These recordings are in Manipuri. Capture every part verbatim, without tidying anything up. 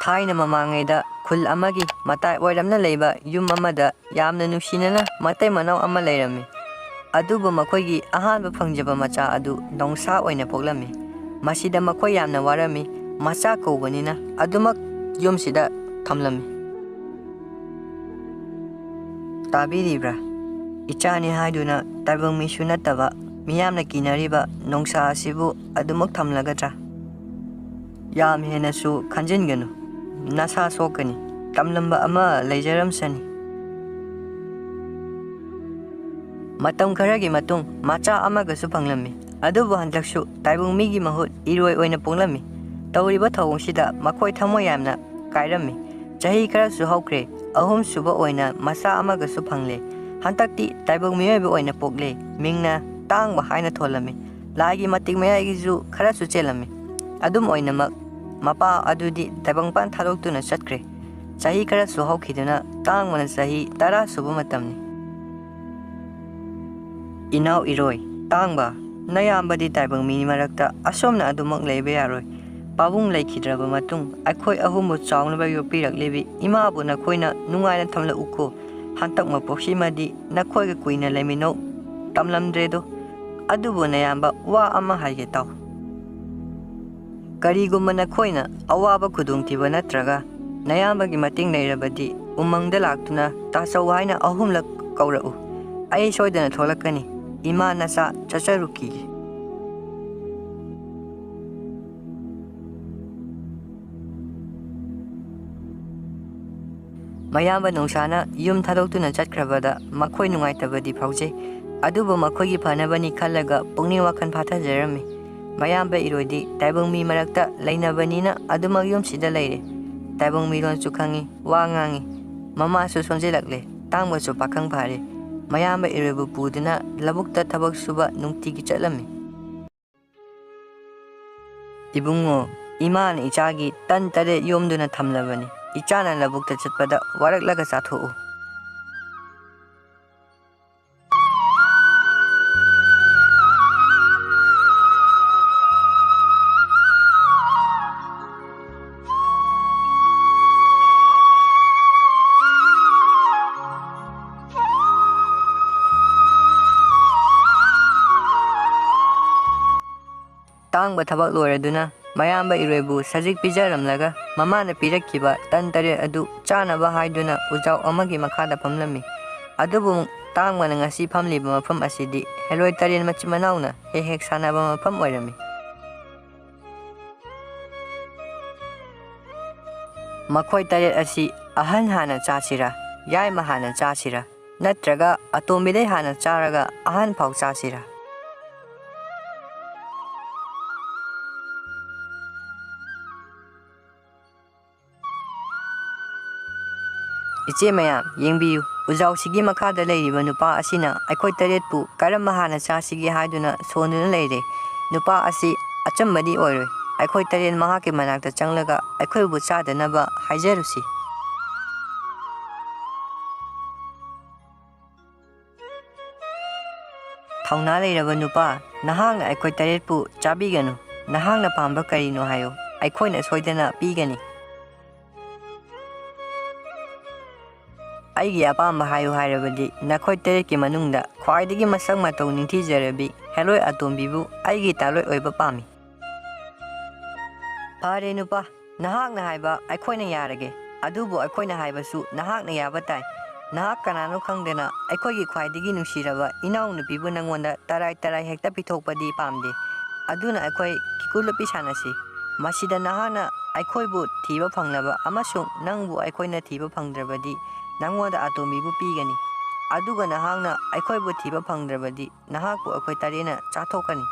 ꯊꯥꯏꯅ ꯃꯃꯥꯡꯉꯩꯗ ꯈꯨꯜ ꯑꯃꯒꯤ ꯃꯇꯥꯏ ꯑꯣꯏꯔꯞꯅ ꯂꯩꯕ ꯌꯨꯝ ꯑꯃꯗ ꯌꯥꯝꯅ ꯅꯨꯡꯁꯤꯅꯅ ꯃꯇꯩ ꯃꯅꯥꯎ ꯑꯃ ꯂꯩꯔꯝꯃꯤ꯫ ꯑꯗꯨꯕꯨ ꯃꯈꯣꯏꯒꯤ ꯑꯍꯥꯟꯕ ꯐꯪꯖꯕ ꯃꯆꯥ ꯑꯗꯨ ꯅꯣꯡꯁꯥ ꯑꯣꯏꯅ ꯄꯣꯛꯂꯝꯃꯤ꯫ ꯃꯁꯤꯗ ꯃꯈꯣꯏ ꯌꯥꯝꯅ ꯋꯥꯔꯝꯃꯤ꯫ ꯃꯆꯥ ꯀꯧꯕꯅꯤꯅ ꯑꯗꯨꯃꯛ ꯌꯨꯝꯁꯤꯗ ꯊꯝꯂꯝꯃꯤ꯫ ꯇꯥꯕꯤꯔꯤꯕ꯭ꯔꯥ? ꯏꯆꯥꯅꯤ ꯍꯥꯏꯗꯨꯅ ꯇꯥꯏꯕꯪ ꯃꯤꯁꯨ ꯅꯠꯇꯕ ꯃꯤꯌꯥꯝꯅ ꯀꯤꯅꯔꯤꯕ ꯅꯣꯡꯁꯥ ꯑꯁꯤꯕꯨ ꯑꯗꯨꯃꯛ ꯊꯝꯂꯒꯗ꯭ꯔꯥ? ꯌꯥꯝ ꯍꯦꯟꯅꯁꯨ ꯈꯟꯖꯤꯟꯒꯅꯨ꯫ ꯅꯁꯥ ꯁꯣꯛꯀꯅꯤ꯫ ꯇꯝꯂꯝꯕ ꯑꯃ ꯂꯩꯖꯔꯝꯁꯅꯤ꯫ ꯃꯇꯝ ꯈꯔꯒꯤ ꯃꯇꯨꯡ ꯃꯆꯥ ꯑꯃꯒꯁꯨ ꯐꯪꯂꯝꯃꯤ꯫ ꯑꯗꯨꯕꯨ ꯍꯟꯗꯛꯁꯨ ꯇꯥꯏꯕꯪ ꯃꯤꯒꯤ ꯃꯍꯨꯠ ꯏꯔꯣꯏ ꯑꯣꯏꯅ ꯄꯣꯛꯂꯝꯃꯤ꯫ ꯇꯧꯔꯤꯕ ꯊꯧꯑꯣꯡꯁꯤꯗ ꯃꯈꯣꯏ ꯊꯃꯣꯏ ꯌꯥꯝꯅ ꯀꯥꯏꯔꯝꯃꯤ꯫ ꯆꯍꯤ ꯈꯔꯁꯨ ꯍꯧꯈ꯭ꯔꯦ꯫ ꯑꯍꯨꯝꯁꯨꯕ ꯑꯣꯏꯅ ꯃꯆꯥ ꯑꯃꯒꯁꯨ ꯐꯪꯂꯦ꯫ ꯍꯟꯗꯛꯇꯤ ꯇꯥꯏꯕꯪ ꯃꯤꯑꯣꯏꯕ ꯑꯣꯏꯅ ꯄꯣꯛꯂꯦ꯫ ꯃꯤꯡꯅ ꯇꯥꯡꯕ ꯍꯥꯏꯅ ꯊꯣꯜꯂꯝꯃꯤ꯫ ꯂꯥꯏꯒꯤ ꯃꯇꯤꯛ ꯃꯌꯥꯏꯒꯤꯁꯨ ꯈꯔꯁꯨ ꯆꯦꯜꯂꯝꯃꯤ꯫ ꯑꯗꯨꯝ ꯑꯣꯏꯅꯃꯛ, ꯃꯄꯥ ꯑꯗꯨꯗꯤ ꯇꯥꯏꯕꯪꯄꯥꯟ ꯊꯥꯗꯣꯛꯇꯨꯅ ꯆꯠꯈ꯭ꯔꯦ꯫ ꯆꯍꯤ ꯈꯔꯁꯨ ꯍꯧꯈꯤꯗꯨꯅ ꯇꯥꯡꯕꯅ ꯆꯍꯤ ꯇꯔꯥ ꯁꯨꯕ ꯃꯇꯝꯅꯤ꯫ ꯏꯅꯥꯎ ꯏꯔꯣꯏ, ꯇꯥꯡꯕ, ꯅꯌꯥꯝꯕꯗꯤ ꯇꯥꯏꯕꯪ ꯃꯤ ꯃꯔꯛꯇ ꯑꯁꯣꯝꯅ ꯑꯗꯨꯃꯛ ꯂꯩꯕ ꯌꯥꯔꯣꯏ꯫ ꯄꯥꯕꯨꯡ ꯂꯩꯈꯤꯗ꯭ꯔꯕ ꯃꯇꯨꯡ ꯑꯩꯈꯣꯏ ꯑꯍꯨꯝꯕꯨ ꯆꯥꯎꯅꯕ ꯌꯣꯛꯄꯤꯔꯛꯂꯤꯕꯤ ꯏꯃꯥꯕꯨ ꯅꯈꯣꯏꯅ ꯅꯨꯡꯉꯥꯏꯅ ꯊꯝꯂꯛꯎꯀꯣ꯫ ꯍꯟꯇꯛ ꯃꯄꯣꯛꯁꯤꯃꯗꯤ ꯅꯈꯣꯏꯒ ꯀꯨꯏꯅ ꯂꯩꯃꯤꯟꯅꯧ ꯇꯝꯂꯝꯗ꯭ꯔꯦꯗꯣ꯫ ꯑꯗꯨꯕꯨ ꯅꯌꯥꯝꯕ, ꯋꯥ ꯑꯃ ꯍꯥꯏꯒꯦ ꯇꯥꯎ꯫ ꯀꯔꯤꯒꯨꯝꯕ ꯅꯈꯣꯏꯅ ꯑꯋꯥꯕ ꯈꯨꯗꯣꯡꯊꯤꯕ ꯅꯠꯇ꯭ꯔꯒ ꯅꯌꯥꯝꯕꯒꯤ ꯃꯇꯦꯡ ꯂꯩꯔꯕꯗꯤ ꯎꯃꯪꯗ ꯂꯥꯛꯇꯨꯅ ꯇꯥꯆꯧ ꯍꯥꯏꯅ ꯑꯍꯨꯝꯂꯛ ꯀꯧꯔꯛꯎ꯫ ꯑꯩ ꯁꯣꯏꯗꯅ ꯊꯣꯛꯂꯛꯀꯅꯤ꯫ ꯏꯃꯥ ꯅꯆꯥ ꯆꯠꯆꯔꯨꯈꯤꯒꯦ꯫ ꯃꯌꯥꯝꯕ ꯅꯣꯡꯁꯥꯅ ꯌꯨꯝ ꯊꯥꯗꯣꯛꯇꯨꯅ ꯆꯠꯈ꯭ꯔꯕꯗ ꯃꯈꯣꯏ ꯅꯨꯡꯉꯥꯏꯇꯕꯗꯤ ꯐꯥꯎꯖꯩ꯫ ꯑꯗꯨꯕꯨ ꯃꯈꯣꯏꯒꯤ ꯐꯅꯕꯅꯤ ꯈꯜꯂꯒ ꯄꯨꯛꯅꯤꯡ ꯋꯥꯈꯜ ꯐꯥꯊꯖꯔꯝꯃꯤ꯫ ꯃꯌꯥꯝꯕ ꯏꯔꯣꯏꯗꯤ ꯇꯥꯏꯕꯪ ꯃꯤ ꯃꯔꯛꯇ ꯂꯩꯅꯕꯅꯤꯅ ꯑꯗꯨꯃꯛ ꯌꯨꯝꯁꯤꯗ ꯂꯩꯔꯦ꯫ ꯇꯥꯏꯕꯪ ꯃꯤꯔꯣꯟꯁꯨ ꯈꯪꯉꯤ, ꯋꯥ ꯉꯥꯡꯉꯤ꯫ ꯃꯃꯥꯁꯨ ꯁꯣꯟꯖꯤꯜꯂꯛꯂꯦ, ꯇꯥꯡꯕꯁꯨ ꯄꯥꯈꯪ ꯐꯥꯔꯦ꯫ ꯃꯌꯥꯝꯕ ꯏꯔꯣꯏꯕꯨ ꯄꯨꯗꯨꯅ ꯂꯧꯕꯨꯛꯇ ꯊꯕꯛ ꯁꯨꯕ ꯅꯨꯡꯇꯤꯒꯤ ꯆꯠꯂꯝꯃꯤ꯫ ꯏꯕꯨꯡꯉꯣ, ꯏꯃꯥꯅ ꯏꯆꯥꯒꯤ ꯇꯟ ꯇꯔꯦꯠ ꯌꯣꯝꯗꯨꯅ ꯊꯝꯂꯕꯅꯤ꯫ ꯏꯆꯥꯅ ꯂꯧꯕꯨꯛꯇ ꯆꯠꯄꯗ ꯋꯥꯔꯛꯂꯒ ꯆꯥꯊꯣꯛꯎ꯫ ꯑꯁꯥꯡꯕ ꯊꯕꯛ ꯂꯣꯏꯔꯗꯨꯅ ꯃꯌꯥꯝꯕ ꯏꯔꯣꯏꯕꯨ ꯁꯖꯤꯛ ꯄꯤꯖꯔꯝꯂꯒ ꯃꯃꯥꯅ ꯄꯤꯔꯛꯈꯤꯕ ꯇꯟ ꯇꯔꯦꯠ ꯑꯗꯨ ꯆꯥꯅꯕ ꯍꯥꯏꯗꯨꯅ ꯎꯖꯥꯎ ꯑꯃꯒꯤ ꯃꯈꯥꯗ ꯐꯝꯂꯝꯃꯤ꯫ ꯑꯗꯨꯕꯨ ꯇꯥꯡꯕꯅ ꯉꯁꯤ ꯐꯝꯂꯤꯕ ꯃꯐꯝ ꯑꯁꯤꯗꯤ ꯍꯦꯂꯣꯏ ꯇꯔꯦꯠ ꯃꯆꯤꯟ ꯃꯅꯥꯎꯅ ꯍꯦꯛ ꯍꯦꯛ ꯁꯥꯟꯅꯕ ꯃꯐꯝ ꯑꯣꯏꯔꯝꯃꯤ꯫ ꯃꯈꯣꯏ ꯇꯔꯦꯠ ꯑꯁꯤ ꯑꯍꯟ ꯍꯥꯟꯅ ꯆꯥꯁꯤꯔꯥ, ꯌꯥꯏꯃ ꯍꯥꯟꯅ ꯆꯥꯁꯤꯔꯥ, ꯅꯠꯇ꯭ꯔꯒ ꯑꯇꯣꯝꯕꯤꯗꯩ ꯍꯥꯟꯅ ꯆꯥꯔꯒ ꯑꯍꯟ ꯐꯥꯎ ꯆꯥꯁꯤꯔꯥ? ꯏꯆꯦ ꯃꯌꯥꯝ, ꯌꯦꯡꯕꯤꯌꯨ, ꯎꯖꯥꯎꯁꯤꯒꯤ ꯃꯈꯥꯗ ꯂꯩꯔꯤꯕ ꯅꯨꯄꯥ ꯑꯁꯤꯅ ꯑꯩꯈꯣꯏ ꯇꯔꯦꯠꯄꯨ ꯀꯔꯝꯕ ꯍꯥꯟꯅ ꯆꯥꯁꯤꯒꯦ ꯍꯥꯏꯗꯨꯅ ꯁꯣꯟꯗꯨꯅ ꯂꯩꯔꯦ꯫ ꯅꯨꯄꯥ ꯑꯁꯤ ꯑꯆꯝꯕꯗꯤ ꯑꯣꯏꯔꯣꯏ꯫ ꯑꯩꯈꯣꯏ ꯇꯔꯦꯠ ꯃꯍꯥꯛꯀꯤ ꯃꯅꯥꯛꯇ ꯆꯪꯂꯒ ꯑꯩꯈꯣꯏꯕꯨ ꯆꯥꯗꯅꯕ ꯍꯥꯏꯖꯔꯨꯁꯤ꯫ ꯊꯧꯅꯥ ꯂꯩꯔꯕ ꯅꯨꯄꯥ, ꯅꯍꯥꯛꯅ ꯑꯩꯈꯣꯏ ꯇꯔꯦꯠꯄꯨ ꯆꯥꯕꯤꯒꯅꯨ꯫ ꯅꯍꯥꯛꯅ ꯄꯥꯝꯕ ꯀꯔꯤꯅꯣ ꯍꯥꯏꯌꯨ, ꯑꯩꯈꯣꯏꯅ ꯁꯣꯏꯗꯅ ꯄꯤꯒꯅꯤ꯫ ꯑꯩꯒꯤ ꯑꯄꯥꯝꯕ ꯍꯥꯏꯌꯨ ꯍꯥꯏꯔꯕꯗꯤ, ꯅꯈꯣꯏ ꯇꯔꯦꯠꯀꯤ ꯃꯅꯨꯡꯗ ꯈ꯭ꯋꯥꯏꯗꯒꯤ ꯃꯁꯛ ꯃꯇꯧ ꯅꯤꯡꯊꯤꯖꯔꯕꯤ ꯍꯦꯂꯣꯏ ꯑꯇꯣꯝꯕꯤꯕꯨ ꯑꯩꯒꯤ ꯇꯥꯂꯣꯏ ꯑꯣꯏꯕ ꯄꯥꯝꯃꯤ꯫ ꯐꯔꯦ ꯅꯨꯄꯥ, ꯅꯍꯥꯛꯅ ꯍꯥꯏꯕ ꯑꯩꯈꯣꯏꯅ ꯌꯥꯔꯒꯦ꯫ ꯑꯗꯨꯕꯨ ꯑꯩꯈꯣꯏꯅ ꯍꯥꯏꯕꯁꯨ ꯅꯍꯥꯛꯅ ꯌꯥꯕ ꯇꯥꯏ꯫ ꯅꯍꯥꯛ ꯀꯅꯥꯅꯣ ꯈꯪꯗꯅ ꯑꯩꯈꯣꯏꯒꯤ ꯈ꯭ꯋꯥꯏꯗꯒꯤ ꯅꯨꯡꯁꯤꯔꯕ ꯏꯅꯥꯎꯅꯨꯄꯤꯕꯨ ꯅꯪꯉꯣꯟꯗ ꯇꯔꯥꯏ ꯇꯔꯥꯏ ꯍꯦꯛꯇ ꯄꯤꯊꯣꯛꯄꯗꯤ ꯄꯥꯝꯗꯦ꯫ ꯑꯗꯨꯅ ꯑꯩꯈꯣꯏ ꯀꯤꯀꯨ ꯂꯨꯞꯄꯤ ꯁꯥꯟꯅꯁꯤ꯫ ꯃꯁꯤꯗ ꯅꯍꯥꯛꯅ ꯑꯩꯈꯣꯏꯕꯨ ꯊꯤꯕ ꯐꯪꯂꯕ ꯑꯃꯁꯨꯡ ꯅꯪꯕꯨ ꯑꯩꯈꯣꯏꯅ ꯊꯤꯕ ꯐꯪꯗ꯭ꯔꯕꯗꯤ ꯅꯪꯉꯣꯟꯗ ꯑꯇꯣꯝꯕꯤꯕꯨ ꯄꯤꯒꯅꯤ꯫ ꯑꯗꯨꯒ ꯅꯍꯥꯛꯅ ꯑꯩꯈꯣꯏꯕꯨ ꯊꯤꯕ ꯐꯪꯗ꯭ꯔꯕꯗꯤ ꯅꯍꯥꯛꯄꯨ ꯑꯩꯈꯣꯏ ꯇꯔꯦꯠꯅ ꯆꯥꯊꯣꯛꯀꯅꯤ꯫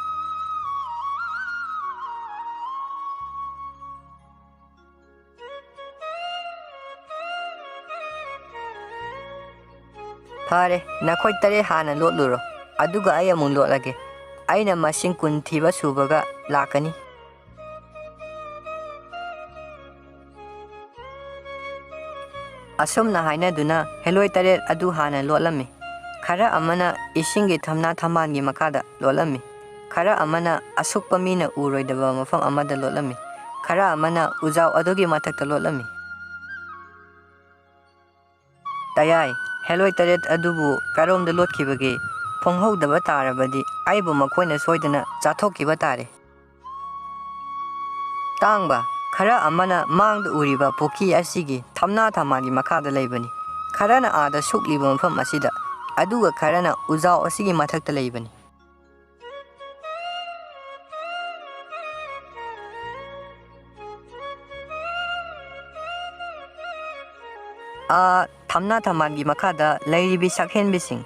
ꯐꯔꯦ, ꯅꯈꯣꯏ ꯇꯔꯦꯠ ꯍꯥꯟꯅ ꯂꯣꯠꯂꯨꯔꯣ, ꯑꯗꯨꯒ ꯑꯩ ꯑꯃꯨꯛ ꯂꯣꯠꯂꯒꯦ꯫ ꯑꯩꯅ ꯃꯁꯤꯡ ꯀꯨꯟ ꯊꯤꯕ ꯁꯨꯕꯒ ꯂꯥꯛꯀꯅꯤ꯫ ꯑꯁꯨꯝꯅ ꯍꯥꯏꯅꯗꯨꯅ ꯍꯦꯂꯣꯏ ꯇꯔꯦꯠ ꯑꯗꯨ ꯍꯥꯟꯅ ꯂꯣꯠꯂꯝꯃꯤ꯫ ꯈꯔ ꯑꯃꯅ ꯏꯁꯤꯡꯒꯤ ꯊꯝꯅꯥ ꯊꯝꯕꯥꯜꯒꯤ ꯃꯈꯥꯗ ꯂꯣꯠꯂꯝꯃꯤ꯫ ꯈꯔ ꯑꯃꯅ ꯑꯁꯨꯛꯄ ꯃꯤꯅ ꯎꯔꯣꯏꯗꯕ ꯃꯐꯝ ꯑꯃꯗ ꯂꯣꯠꯂꯝꯃꯤ꯫ ꯈꯔ ꯑꯃꯅ ꯎꯖꯥꯎ ꯑꯗꯨꯒꯤ ꯃꯊꯛꯇ ꯂꯣꯠꯂꯝꯃꯤ꯫ ꯇꯌꯥꯏ, ꯍꯦꯂꯣꯏ ꯇꯔꯦꯠ ꯑꯗꯨꯕꯨ ꯀꯔꯣꯝꯗ ꯂꯣꯠꯈꯤꯕꯒꯦ? ꯐꯣꯡꯍꯧꯗꯕ ꯇꯥꯔꯕꯗꯤ ꯑꯩꯕꯨ ꯃꯈꯣꯏꯅ ꯁꯣꯏꯗꯅ ꯆꯥꯊꯣꯛꯈꯤꯕ ꯇꯥꯔꯦ꯫ ꯇꯥꯡꯕ, ꯈꯔ ꯑꯃꯅ ꯃꯥꯡꯗ ꯎꯔꯤꯕ ꯄꯨꯈ꯭ꯔꯤ ꯑꯁꯤꯒꯤ ꯊꯝꯅꯥ ꯊꯝꯕꯥꯜꯒꯤ ꯃꯈꯥꯗ ꯂꯩꯕꯅꯤ꯫ ꯈꯔꯅ ꯑꯥꯗ ꯁꯨꯛꯂꯤꯕ ꯃꯐꯝ ꯑꯁꯤꯗ, ꯑꯗꯨꯒ ꯈꯔꯅ ꯎꯖꯥꯎ ꯑꯁꯤꯒꯤ ꯃꯊꯛꯇ ꯂꯩꯕꯅꯤ꯫ ꯑꯥ, ꯊꯝꯅꯥ ꯊꯝꯕꯥꯜꯒꯤ ꯃꯈꯥꯗ ꯂꯩꯔꯤꯕꯤ ꯁꯛꯍꯦꯟꯕꯤꯁꯤꯡ,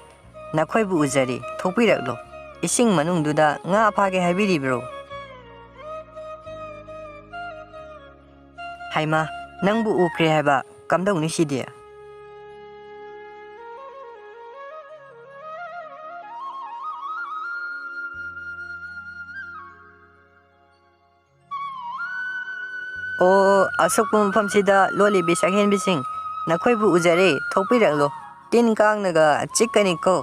ꯅꯈꯣꯏꯕꯨ ꯎꯖꯔꯦ, ꯊꯣꯛꯄꯤꯔꯛꯂꯣ꯫ ꯏꯁꯤꯡ ꯃꯅꯨꯡꯗꯨꯗ ꯉꯥ ꯐꯥꯒꯦ ꯍꯥꯏꯕꯤꯔꯤꯕ꯭ꯔꯣ? ꯍꯩꯃꯥ, ꯅꯪꯕꯨ ꯎꯈ꯭ꯔꯦ ꯍꯥꯏꯕ, ꯀꯝꯗꯧꯅꯤ ꯁꯤꯗꯤ? ꯑꯣ, ꯑꯁꯨꯛꯄ ꯃꯐꯝꯁꯤꯗ ꯂꯣꯠꯂꯤꯕꯤ ꯁꯛꯍꯦꯟꯕꯤꯁꯤꯡ, ꯅꯈꯣꯏꯕꯨ ꯎꯖꯔꯦ, ꯊꯣꯛꯄꯤꯔꯛꯂꯣ꯫ ꯇꯤꯟ ꯀꯥꯡꯅꯒ ꯆꯤꯛꯀꯅꯤꯀꯣ꯫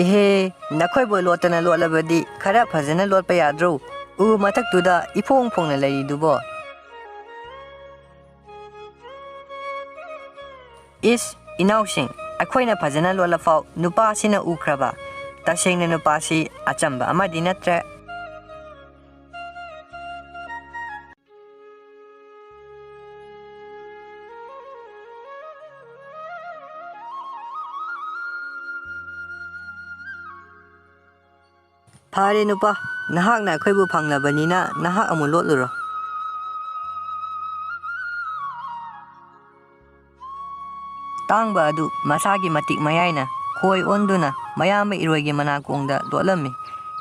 ꯏꯍꯦ, ꯅꯈꯣꯏꯕꯨ ꯂꯣꯠꯇꯅ ꯂꯣꯠꯂꯕꯗꯤ ꯈꯔ ꯐꯖꯅ ꯂꯣꯠꯄ ꯌꯥꯗ꯭ꯔꯣ? ꯎ ꯃꯊꯛꯇꯨꯗ ꯏꯐꯣꯡ ꯐꯣꯡꯅ ꯂꯩꯔꯤꯗꯨꯕꯣ꯫ ꯏꯁ, ꯏꯅꯥꯎꯁꯤꯡ, ꯑꯩꯈꯣꯏꯅ ꯐꯖꯅ ꯂꯣꯠꯂꯐꯥꯎ ꯅꯨꯄꯥꯁꯤꯅ ꯎꯈ꯭ꯔꯕ? ꯇꯁꯦꯡꯅ ꯅꯨꯄꯥꯁꯤ ꯑꯆꯝꯕ ꯑꯃꯗꯤ ꯅꯠꯇ꯭ꯔꯦ꯫ ꯐꯔꯦ ꯅꯨꯄꯥ, ꯅꯍꯥꯛꯅ ꯑꯩꯈꯣꯏꯕꯨ ꯐꯪꯂꯕꯅꯤꯅ ꯅꯍꯥꯛ ꯑꯃꯨꯛ ꯂꯣꯠꯂꯨꯔꯣ꯫ ꯇꯥꯡꯕ ꯑꯗꯨ ꯃꯁꯥꯒꯤ ꯃꯇꯤꯛ ꯃꯌꯥꯏꯅ ꯈꯣꯏ ꯑꯣꯟꯗꯨꯅ ꯃꯌꯥꯝꯕ ꯏꯔꯣꯏꯒꯤ ꯃꯅꯥꯀꯣꯡꯗ ꯂꯣꯠꯂꯝꯃꯤ꯫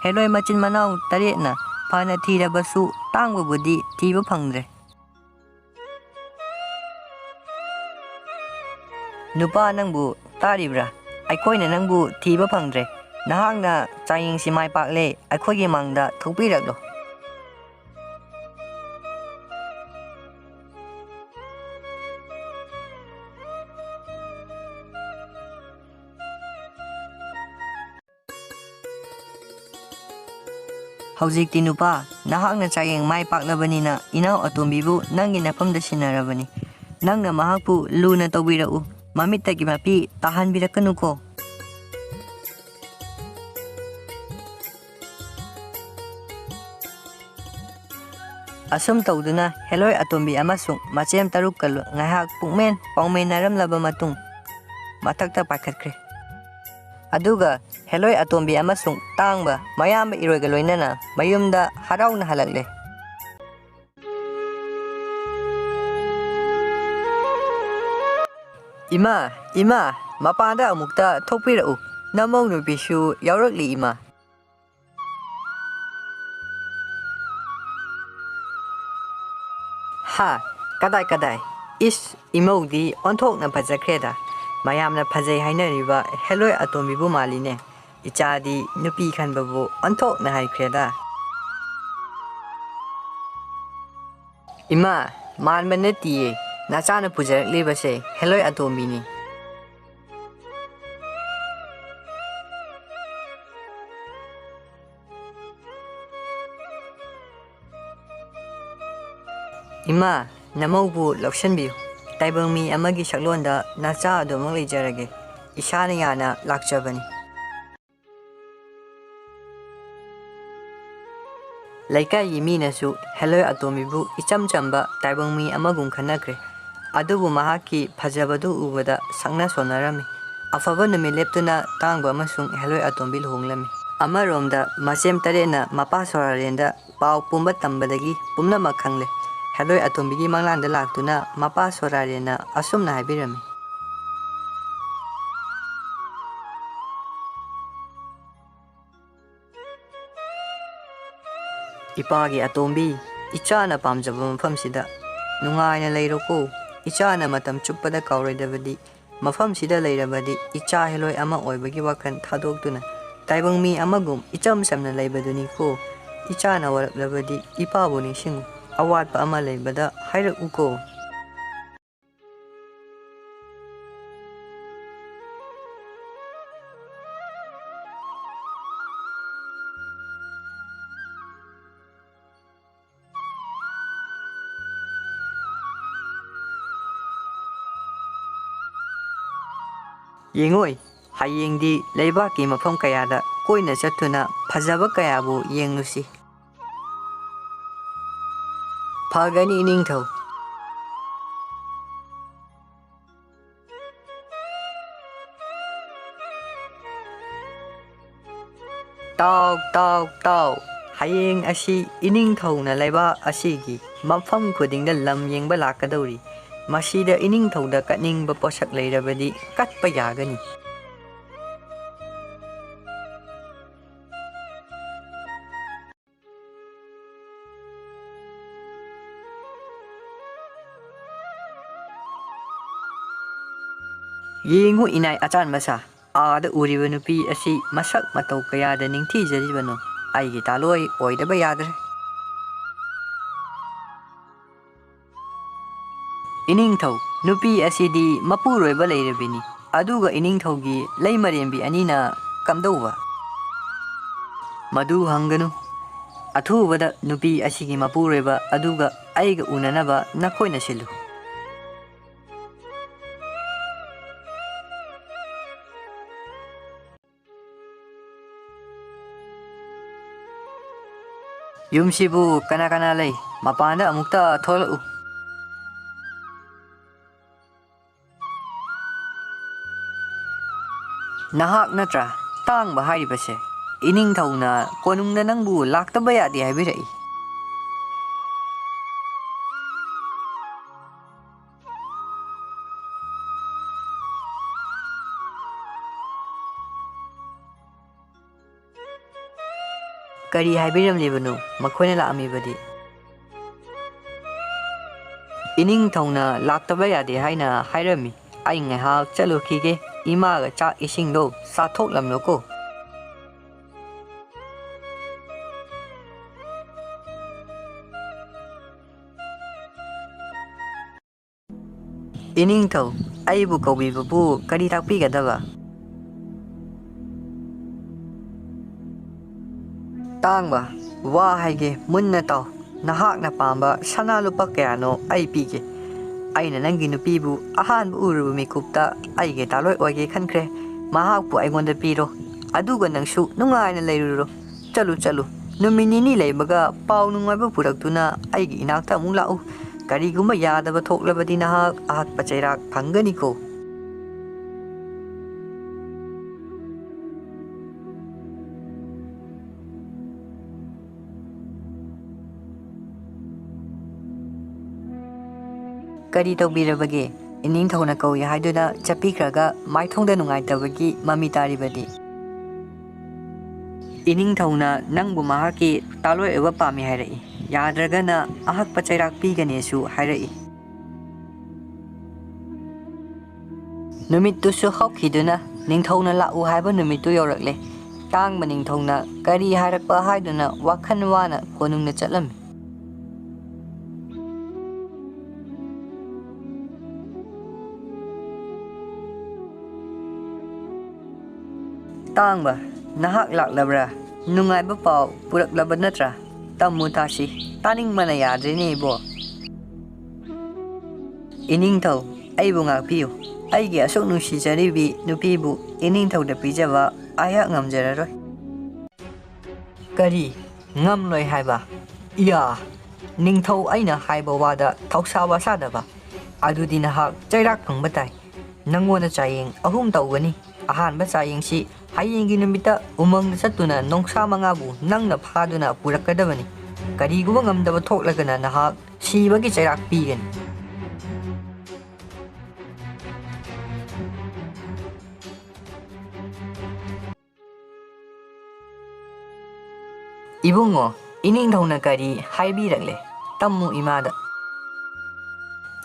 ꯍꯦꯂꯣꯏ ꯃꯆꯤꯟ ꯃꯅꯥꯎ ꯇꯔꯦꯠꯅ ꯐꯅ ꯊꯤꯔꯕꯁꯨ ꯇꯥꯡꯕꯕꯨꯗꯤ ꯊꯤꯕ ꯐꯪꯗ꯭ꯔꯦ꯫ ꯅꯨꯄꯥ ꯅꯪꯕꯨ ꯇꯥꯔꯤꯕ꯭ꯔꯥ? ꯑꯩꯈꯣꯏꯅ ꯅꯪꯕꯨ ꯊꯤꯕ ꯐꯪꯗ꯭ꯔꯦ꯫ ꯅꯍꯥꯛꯅ ꯆꯥꯡꯌꯦꯡꯁꯤ ꯃꯥꯏ ꯄꯥꯛꯂꯦ, ꯑꯩꯈꯣꯏꯒꯤ ꯃꯥꯡꯗ ꯊꯣꯛꯄꯤꯔꯛꯂꯣ꯫ ꯍꯧꯖꯤꯛꯇꯤ ꯅꯨꯄꯥ, ꯅꯍꯥꯛꯅ ꯆꯥꯡꯌꯦꯡ ꯃꯥꯏ ꯄꯥꯛꯂꯕꯅꯤꯅ ꯏꯅꯥꯎ ꯑꯇꯣꯝꯕꯤꯕꯨ ꯅꯪꯒꯤ ꯅꯐꯝꯗ ꯁꯤꯟꯅꯔꯕꯅꯤ꯫ ꯅꯪꯅ ꯃꯍꯥꯛꯄꯨ ꯂꯨꯅ ꯇꯧꯕꯤꯔꯛꯎ, ꯃꯃꯤꯠꯇꯒꯤ ꯃꯄꯤ ꯇꯥꯍꯟꯕꯤꯔꯛꯀꯅꯨꯀꯣ꯫ ꯑꯁꯨꯝ ꯇꯧꯗꯨꯅ ꯍꯦꯂꯣꯏ ꯑꯇꯣꯝꯕꯤ ꯑꯃꯁꯨꯡ ꯃꯆꯦꯝ ꯇꯔꯨꯛꯀ ꯂꯣ-, ꯉꯥꯏꯍꯥꯛ ꯄꯨꯛꯃꯦꯟ ꯄꯥꯎꯃꯦꯟꯅꯔꯝꯂꯕ ꯃꯇꯨꯡ, ꯃꯊꯛꯇ ꯄꯥꯏꯈꯠꯈ꯭ꯔꯦ꯫ ꯑꯗꯨꯒ ꯍꯦꯂꯣꯏ ꯑꯇꯣꯝꯕꯤ ꯑꯃꯁꯨꯡ ꯇꯥꯡꯕ ꯃꯌꯥꯝꯕ ꯏꯔꯣꯏꯒ ꯂꯣꯏꯅꯅ ꯃꯌꯨꯝꯗ ꯍꯔꯥꯎꯅ ꯍꯜꯂꯛꯂꯦ꯫ "ꯏꯃꯥ, ꯏꯃꯥ, ꯃꯄꯥꯟꯗ ꯑꯃꯨꯛꯇ ꯊꯣꯛꯄꯤꯔꯛꯎ, ꯅꯃꯧ ꯅꯨꯄꯤꯁꯨ ꯌꯥꯎꯔꯛꯂꯤ, ꯏꯃꯥ"꯫ "ꯍꯥ? ꯀꯗꯥꯏ, ꯀꯗꯥꯏ? ꯏꯁ, ꯏꯃꯧꯗꯤ ꯑꯣꯟꯊꯣꯛꯅ ꯐꯖꯈ꯭ꯔꯦꯗ꯫ ꯃꯌꯥꯝꯅ ꯐꯖꯩ ꯍꯥꯏꯅꯔꯤꯕ ꯍꯦꯂꯣꯏ ꯑꯇꯣꯝꯕꯤꯕꯨ ꯃꯥꯜꯂꯤꯅꯦ꯫ ꯏꯆꯥꯗꯤ ꯅꯨꯄꯤ ꯈꯟꯕꯕꯨ ꯑꯣꯟꯊꯣꯛꯅ ꯍꯩꯈ꯭ꯔꯦꯗ"꯫ "ꯏꯃꯥ, ꯃꯥꯟꯕ ꯅꯠꯇꯤꯌꯦ, ꯅꯆꯥꯅ ꯄꯨꯖꯔꯛꯂꯤꯕꯁꯦ ꯍꯦꯂꯣꯏ ꯑꯇꯣꯝꯕꯤꯅꯤ"꯫ "ꯏꯃꯥ, ꯅꯃꯧꯕꯨ ꯂꯧꯁꯤꯟꯕꯤꯌꯨ꯫ ꯇꯥꯏꯕꯪ ꯃꯤ ꯑꯃꯒꯤ ꯁꯛꯂꯣꯟꯗ ꯅꯆꯥ ꯑꯗꯨꯃꯛ ꯂꯩꯖꯔꯒꯦ꯫ ꯏꯁꯥꯅ ꯌꯥꯅ ꯂꯥꯛꯆꯕꯅꯤ"꯫ ꯂꯩꯀꯥꯏꯒꯤ ꯃꯤꯅꯁꯨ ꯍꯦꯂꯣꯏ ꯑꯇꯣꯝꯕꯤꯕꯨ ꯏꯆꯝ ꯆꯝꯕ ꯇꯥꯏꯕꯪ ꯃꯤ ꯑꯃꯒꯨꯝ ꯈꯟꯅꯈ꯭ꯔꯦ꯫ ꯑꯗꯨꯕꯨ ꯃꯍꯥꯛꯀꯤ ꯐꯖꯕꯗꯨ ꯎꯕꯗ ꯁꯛꯅ ꯁꯣꯟꯅꯔꯝꯃꯤ꯫ ꯑꯐꯕ ꯅꯨꯃꯤꯠ ꯂꯦꯞꯇꯨꯅ ꯇꯥꯡꯕ ꯑꯃꯁꯨꯡ ꯍꯦꯂꯣꯏ ꯑꯇꯣꯝꯕꯤ ꯂꯨꯍꯣꯡꯂꯝꯃꯤ꯫ ꯑꯃꯔꯣꯝꯗ ꯃꯆꯦꯝ ꯇꯔꯦꯠꯅ ꯃꯄꯥ ꯁꯣꯔꯥꯔꯦꯟꯗ ꯄꯥꯎ ꯄꯨꯝꯕ ꯇꯝꯕꯗꯒꯤ ꯄꯨꯝꯅꯃꯛ ꯈꯪꯂꯦ꯫ ꯍꯦꯂꯣꯏ ꯑꯇꯣꯝꯕꯤꯒꯤ ꯃꯪꯂꯥꯟꯗ ꯂꯥꯛꯇꯨꯅ ꯃꯄꯥ ꯁꯣꯔꯥꯔꯦꯟꯅ ꯑꯁꯨꯝꯅ ꯍꯥꯏꯕꯤꯔꯝꯃꯤ꯫ "ꯏꯄꯥꯒꯤ ꯑꯇꯣꯝꯕꯤ, ꯏꯆꯥꯅ ꯄꯥꯝꯖꯕ ꯃꯐꯝꯁꯤꯗ ꯅꯨꯡꯉꯥꯏꯅ ꯂꯩꯔꯣꯀꯣ꯫ ꯏꯆꯥꯅ ꯃꯇꯝ ꯆꯨꯞꯄꯗ ꯀꯥꯎꯔꯣꯏꯗꯕꯗꯤ ꯃꯐꯝꯁꯤꯗ ꯂꯩꯔꯕꯗꯤ ꯏꯆꯥ ꯍꯦꯂꯣꯏ ꯑꯃ ꯑꯣꯏꯕꯒꯤ ꯋꯥꯈꯜ ꯊꯥꯗꯣꯛꯇꯨꯅ ꯇꯥꯏꯕꯪ ꯃꯤ ꯑꯃꯒꯨꯝ ꯏꯆꯝ ꯆꯝꯅ ꯂꯩꯕꯗꯨꯅꯤꯀꯣ꯫ ꯏꯆꯥꯅ ꯋꯥꯔꯛꯂꯕꯗꯤ ꯏꯄꯥꯕꯨ ꯅꯤꯡꯁꯤꯡꯉꯨ, ꯑꯋꯥꯠꯄ ꯑꯃ ꯂꯩꯕꯗ ꯍꯥꯏꯔꯛꯎꯀꯣ"꯫ ꯌꯦꯡꯉꯣꯏ, ꯍꯌꯦꯡꯗꯤ ꯂꯩꯕꯥꯛꯀꯤ ꯃꯐꯝ ꯀꯌꯥꯗ ꯀꯣꯏꯅ ꯆꯠꯇꯨꯅ ꯐꯖꯕ ꯀꯌꯥꯕꯨ ꯌꯦꯡꯂꯨꯁꯤ꯫ ꯐꯒꯅꯤ, ꯏꯅꯤꯡꯊꯧ꯫ ꯇꯥꯎ, ꯇꯥꯎ, ꯇꯥꯎ! ꯍꯌꯦꯡ ꯑꯁꯤ ꯏꯅꯤꯡꯊꯧꯅ ꯂꯩꯕꯥꯛ ꯑꯁꯤꯒꯤ ꯃꯐꯝ ꯈꯨꯗꯤꯡꯗ ꯂꯝ ꯌꯦꯡꯕ ꯂꯥꯛꯀꯗꯧꯔꯤ꯫ ꯃꯁꯤꯗ ꯏꯅꯤꯡꯊꯧꯗ ꯀꯠꯅꯤꯡꯕ ꯄꯣꯠꯁꯛ ꯂꯩꯔꯕꯗꯤ ꯀꯠꯄ ꯌꯥꯒꯅꯤ꯫ ꯌꯦꯡꯉꯨ ꯏꯅꯥꯏ ꯑꯆꯥꯟ ꯃꯁꯥ, ꯑꯥꯗ ꯎꯔꯤꯕ ꯅꯨꯄꯤ ꯑꯁꯤ ꯃꯁꯛ ꯃꯇꯧ ꯀꯌꯥꯗ ꯅꯤꯡꯊꯤꯖꯔꯤꯕꯅꯣ꯫ ꯑꯩꯒꯤ ꯇꯥꯂꯣꯏ ꯑꯣꯏꯗꯕ ꯌꯥꯗ꯭ꯔꯦ꯫ ꯏꯅꯤꯡꯊꯧ, ꯅꯨꯄꯤ ꯑꯁꯤꯗꯤ ꯃꯄꯨꯔꯣꯏꯕ ꯂꯩꯔꯕꯤꯅꯤ꯫ ꯑꯗꯨꯒ ꯏꯅꯤꯡꯊꯧꯒꯤ ꯂꯩꯃꯔꯦꯝꯕꯤ ꯑꯅꯤꯅ ꯀꯝꯗꯧꯕ? ꯃꯗꯨ ꯍꯪꯒꯅꯨ꯫ ꯑꯊꯨꯕꯗ ꯅꯨꯄꯤ ꯑꯁꯤꯒꯤ ꯃꯄꯨꯔꯣꯏꯕ ꯑꯗꯨꯒ ꯑꯩꯒ ꯎꯅꯅꯕ ꯅꯈꯣꯏꯅ ꯁꯤꯜꯂꯨ꯫ ꯌꯨꯝꯁꯤꯕꯨ ꯀꯅꯥ ꯀꯅꯥ ꯂꯩ? ꯃꯄꯥꯟꯗ ꯑꯃꯨꯛꯇ ꯊꯣꯛꯂꯛꯎ꯫ ꯅꯍꯥꯛ ꯅꯠꯇ꯭ꯔꯥ ꯇꯥꯡꯕ ꯍꯥꯏꯔꯤꯕꯁꯦ? ꯏꯅꯤꯡꯊꯧꯅ ꯀꯣꯅꯨꯡꯗ ꯅꯪꯕꯨ ꯂꯥꯛꯇꯕ ꯌꯥꯗꯦ ꯍꯥꯏꯕꯤꯔꯛꯏ꯫ ꯀꯔꯤ ꯍꯥꯏꯕꯤꯔꯝꯂꯤꯕꯅꯣ ꯃꯈꯣꯏꯅ ꯂꯥꯛꯑꯝꯃꯤꯕꯗꯤ? ꯏꯅꯤꯡꯊꯧꯅ ꯂꯥꯛꯇꯕ ꯌꯥꯗꯦ ꯍꯥꯏꯅ ꯍꯥꯏꯔꯝꯃꯤ꯫ ꯑꯩ ꯉꯥꯏꯍꯥꯛ ꯆꯠꯂꯨꯈꯤꯒꯦ, ꯏꯃꯥꯒ ꯆꯥꯛ ꯏꯁꯤꯡꯗꯣ ꯆꯥꯊꯣꯛꯂꯝꯂꯣꯀꯣ꯫ ꯏꯅꯤꯡꯊꯧ, ꯑꯩꯕꯨ ꯀꯧꯕꯤꯕꯕꯨ ꯀꯔꯤ ꯇꯥꯛꯄꯤꯒꯗꯕ? ꯇꯥꯡꯕ, ꯋꯥ ꯍꯥꯏꯒꯦ, ꯃꯨꯟꯅ ꯇꯥꯎ꯫ ꯅꯍꯥꯛꯅ ꯄꯥꯝꯕ ꯁꯅꯥ ꯂꯨꯄꯥ ꯀꯌꯥꯅꯣ ꯑꯩ ꯄꯤꯒꯦ꯫ ꯑꯩꯅ ꯅꯪꯒꯤ ꯅꯨꯄꯤꯕꯨ ꯑꯍꯥꯟꯕ ꯎꯔꯨꯕ ꯃꯤꯀꯨꯞꯇ ꯑꯩꯒꯤ ꯇꯥꯂꯣꯏ ꯑꯣꯏꯒꯦ ꯈꯟꯈ꯭ꯔꯦ꯫ ꯃꯍꯥꯛꯄꯨ ꯑꯩꯉꯣꯟꯗ ꯄꯤꯔꯣ, ꯑꯗꯨꯒ ꯅꯪꯁꯨ ꯅꯨꯡꯉꯥꯏꯅ ꯂꯩꯔꯨꯔꯣ꯫ ꯆꯠꯂꯨ, ꯆꯠꯂꯨ, ꯅꯨꯃꯤꯠ ꯅꯤꯅꯤ ꯂꯩꯕꯒ ꯄꯥꯎ ꯅꯨꯡꯉꯥꯏꯕ ꯄꯨꯔꯛꯇꯨꯅ ꯑꯩꯒꯤ ꯏꯅꯥꯛꯇ ꯑꯃꯨꯛ ꯂꯥꯛꯎ꯫ ꯀꯔꯤꯒꯨꯝꯕ ꯌꯥꯗꯕ ꯊꯣꯛꯂꯕꯗꯤ ꯅꯍꯥꯛ ꯑꯍꯛꯄ ꯆꯩꯔꯥꯛ ꯐꯪꯒꯅꯤꯀꯣ꯫ ꯀꯔꯤ ꯇꯧꯕꯤꯔꯕꯒꯦ? ꯏꯅꯤꯡꯊꯧꯅ ꯀꯧꯏ ꯍꯥꯏꯗꯨꯅ ꯆꯠꯄꯤꯈ꯭ꯔꯒ ꯃꯥꯏꯊꯣꯡꯗ ꯅꯨꯡꯉꯥꯏꯇꯕꯒꯤ ꯃꯃꯤ ꯇꯥꯔꯤꯕꯗꯤ? ꯏꯅꯤꯡꯊꯧꯅ ꯅꯪꯕꯨ ꯃꯍꯥꯛꯀꯤ ꯇꯥꯂꯣꯏ ꯑꯣꯏꯕ ꯄꯥꯝꯃꯤ ꯍꯥꯏꯔꯛꯏ꯫ ꯌꯥꯗ꯭ꯔꯒꯅ ꯑꯍꯛꯄ ꯆꯩꯔꯥꯛ ꯄꯤꯒꯅꯤꯁꯨ ꯍꯥꯏꯔꯛꯏ꯫ ꯅꯨꯃꯤꯠꯇꯨꯁꯨ ꯍꯧꯈꯤꯗꯨꯅ ꯅꯤꯡꯊꯧꯅ ꯂꯥꯛꯎ ꯍꯥꯏꯕ ꯅꯨꯃꯤꯠꯇꯨ ꯌꯧꯔꯛꯂꯦ꯫ ꯇꯥꯡꯕ ꯅꯤꯡꯊꯧꯅ ꯀꯔꯤ ꯍꯥꯏꯔꯛꯄ ꯍꯥꯏꯗꯨꯅ ꯋꯥꯈꯜ ꯋꯥꯅ ꯀꯣꯅꯨꯡꯗ ꯆꯠꯂꯝꯃꯤ꯫ ꯇꯥꯡꯕ, ꯅꯍꯥꯛ ꯂꯥꯛꯂꯕ꯭ꯔꯥ? ꯅꯨꯡꯉꯥꯏꯕ ꯄꯥꯎ ꯄꯨꯔꯛꯂꯕ ꯅꯠꯇ꯭ꯔꯥ? ꯇꯝꯃꯨ ꯇꯥꯁꯤ, ꯇꯥꯅꯤꯡꯕꯅ ꯌꯥꯗ꯭ꯔꯦꯅꯦ ꯏꯕꯣ꯫ ꯏꯅꯤꯡꯊꯧ, ꯑꯩꯕꯨ ꯉꯥꯛꯄꯤꯌꯨ꯫ ꯑꯩꯒꯤ ꯑꯁꯨꯛ ꯅꯨꯡꯁꯤꯖꯔꯤꯕꯤ ꯅꯨꯄꯤꯕꯨ ꯏꯅꯤꯡꯊꯧꯗ ꯄꯤꯖꯕ ꯑꯩꯍꯥꯛ ꯉꯝꯖꯔꯔꯣꯏ꯫ ꯀꯔꯤ? ꯉꯝꯂꯣꯏ ꯍꯥꯏꯕ? ꯏꯌꯥ! ꯅꯤꯡꯊꯧ ꯑꯩꯅ ꯍꯥꯏꯕ ꯋꯥꯗ ꯊꯧꯁꯥ ꯋꯥꯁꯥꯗꯕ꯫ ꯑꯗꯨꯗꯤ ꯅꯍꯥꯛ ꯆꯩꯔꯥꯛ ꯐꯪꯕ ꯇꯥꯏ꯫ ꯅꯪꯉꯣꯟꯗ ꯆꯥꯌꯦꯡ ꯑꯍꯨꯝ ꯇꯧꯒꯅꯤ꯫ ꯑꯍꯥꯟꯕ ꯆꯥꯌꯦꯡꯁꯤ ꯍꯌꯦꯡꯒꯤ ꯅꯨꯃꯤꯠꯇ ꯎꯃꯪꯗ ꯆꯠꯇꯨꯅ ꯅꯣꯡꯁꯥ ꯃꯉꯥꯕꯨ ꯅꯪꯅ ꯐꯥꯗꯨꯅ ꯄꯨꯔꯛꯀꯗꯕꯅꯤ꯫ ꯀꯔꯤꯒꯨꯝꯕ ꯉꯝꯗꯕ ꯊꯣꯛꯂꯒꯅ ꯅꯍꯥꯛ ꯁꯤꯕꯒꯤ ꯆꯩꯔꯥꯛ ꯄꯤꯒꯅꯤ꯫ ꯏꯕꯨꯡꯉꯣ, ꯏꯅꯤꯡꯊꯧꯅ ꯀꯔꯤ ꯍꯥꯏꯕꯤꯔꯛꯂꯦ? ꯇꯝꯃꯨ ꯏꯃꯥꯗ꯫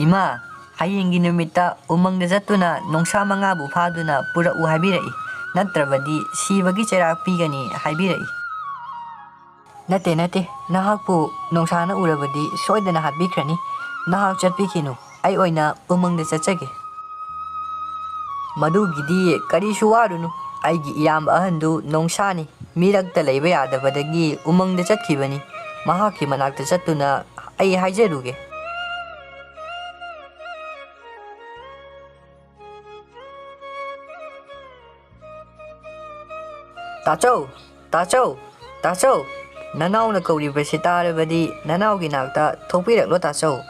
ꯏꯃꯥ, ꯍꯌꯦꯡꯒꯤ ꯅꯨꯃꯤꯠꯇ ꯎꯃꯪꯗ ꯆꯠꯇꯨꯅ ꯅꯣꯡꯁꯥ ꯃꯉꯥꯕꯨ ꯐꯥꯗꯨꯅ ꯄꯨꯔꯛꯎ ꯍꯥꯏꯕꯤꯔꯛꯏ, ꯅꯠꯇ꯭ꯔꯕꯗꯤ ꯁꯤꯕꯒꯤ ꯆꯩꯔꯥꯛ ꯄꯤꯒꯅꯤ ꯍꯥꯏꯕꯤꯔꯛꯏ꯫ ꯅꯠꯇꯦ, ꯅꯠꯇꯦ, ꯅꯍꯥꯛꯄꯨ ꯅꯣꯡꯁꯥꯅ ꯎꯔꯕꯗꯤ ꯁꯣꯏꯗꯅ ꯍꯥꯠꯄꯤꯈ꯭ꯔꯅꯤ꯫ ꯅꯍꯥꯛ ꯆꯠꯄꯤꯈꯤꯅꯨ, ꯑꯩ ꯑꯣꯏꯅ ꯎꯃꯪꯗ ꯆꯠꯆꯒꯦ꯫ ꯃꯗꯨꯒꯤꯗꯤ ꯀꯔꯤꯁꯨ ꯋꯥꯔꯨꯅꯨ, ꯑꯩꯒꯤ ꯏꯌꯥꯝꯕ ꯑꯍꯟꯗꯨ ꯅꯣꯡꯁꯥꯅꯤ, ꯃꯤꯔꯛꯇ ꯂꯩꯕ ꯌꯥꯗꯕꯗꯒꯤ ꯎꯃꯪꯗ ꯆꯠꯈꯤꯕꯅꯤ꯫ ꯃꯍꯥꯛꯀꯤ ꯃꯅꯥꯛꯇ ꯆꯠꯇꯨꯅ ꯑꯩ ꯍꯥꯏꯖꯔꯨꯒꯦ꯫ "ꯇꯥꯆꯧ! ꯇꯥꯆꯧ! ꯇꯥꯆꯧ!" ꯅꯅꯥꯎꯅ ꯀꯧꯔꯤꯕꯁꯤ ꯇꯥꯔꯕꯗꯤ ꯅꯅꯥꯎꯒꯤ ꯅꯥꯛꯇ ꯊꯣꯛꯄꯤꯔꯛꯂꯣ, ꯇꯥꯆꯧ꯫